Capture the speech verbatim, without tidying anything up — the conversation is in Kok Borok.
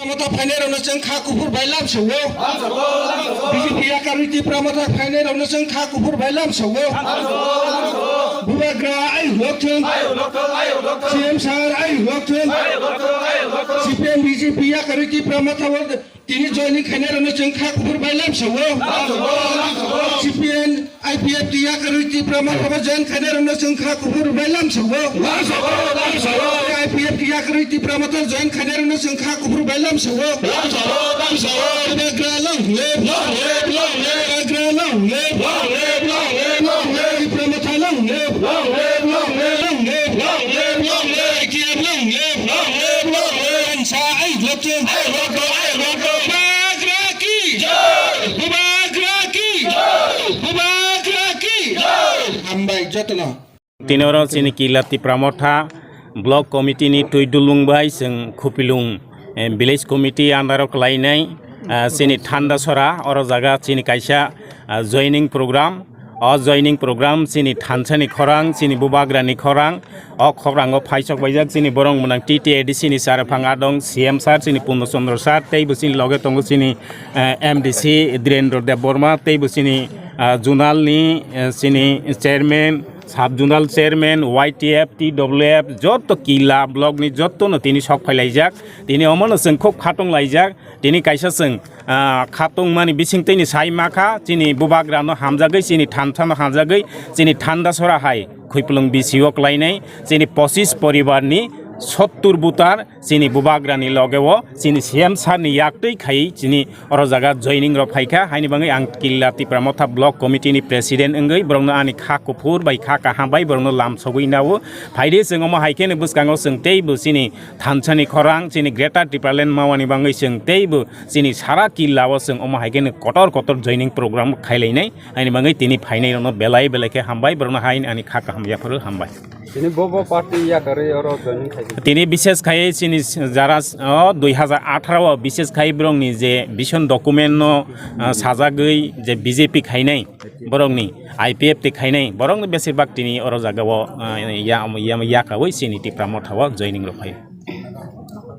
Motha phainairokno chwng kha kuphur bai lamsao. B J P yakarwi Tipra Motha phainairokno chwng kha kuphur bai lamsao. Bubagra ai huloktwng. C M sir ai huloktwng. C P M B J P yakarwi Tipra Motha o tini joining khainairokno chwng kha kuphur bai lamsao. C P M I P F T yakarwi Tipra Motha bo join khainairokno chwng kha kuphur bai lamsao. Lamsao, lamsao. I P F T yakarwi Tipra Motha join khainairokno chwng kha kuphur bai lamsao. Lamsao, lamsao. Bubagra long live. Long live, long live. Bubagra long live. Long live, long live, long live. Tipra Motha long live. Long live, long live. Long live, long live, long live. I P F long live. Long live, long live. Ansa ai huloktwng. Ai huloktwng, ai huloktwng. Bubagra ki. Jai. Bubagra ki. Jai. Bubagra ki. Jai. Hambai jotono. Tini oro chini Killa Tipra Motha Block Committee ni twi dulung bai chwng Khupilung, eh, Village Committee under o kwlainai, ah, chini Thandasora, oro jaga chini kaisa, ah, joining program. O joining program chini thansani khorang, chini bubagrani khorang. O khorang o phaisok baijak chini borok mwnang T T A D C ni Saraphang Adong, C M sir chini Purno Chandra sir, tei bo chini loge tongo chini, eh, M D C Dhirendra Debbarma, tei bo chini, ah, zonal ni, eh, chini chairman, sub zonal chairman, Y T F, T W F, joto Killa block ni joto no tini sok phailaijak. Tini omo no chwng khub khatung laijak. Tini kaisa chwng, ah, khatung mani bising twi ni sai ma kha, chini bubagra no hamjagwi, chini thansa no hamjagwi, chini Thandasora hai Khupilung B C o kwlainai, chini pochis poribar ni sottur butar, chini bubagra ni loge o, chini C M sir ni yak twi khai, chini oro jaga joining rok phaikha, haini bagwi ang Killa Tipra Motha Block Committee ni President wngwi borokno ani kha kuphur bai kha kaham bai borokno lamsogwi nao. Phaidi chwng omo hai kheno bwskango chwng teibo chini thansani khorang, chini Greater Tipraland mawani bagwi chwng teibo chini sara Killa o chwng omo hai kheno kotor kotor joining program khailainai, haini bagwi tini phainairokno belai belai khe hambai, borokno haini ani kha kaham yapharo hambai. Tini bo bo party yakarwi oro joining khai. Tini bishes khai chini jara o dui hazar atharo o bishes khai borokni je vision document no, ah, sajagwi je B J P khainai borokni I P F T khainai borokni besir bak tini oro jaga o, ah, ya, ya, yakawi chini Tipra Motha o joining rok phai.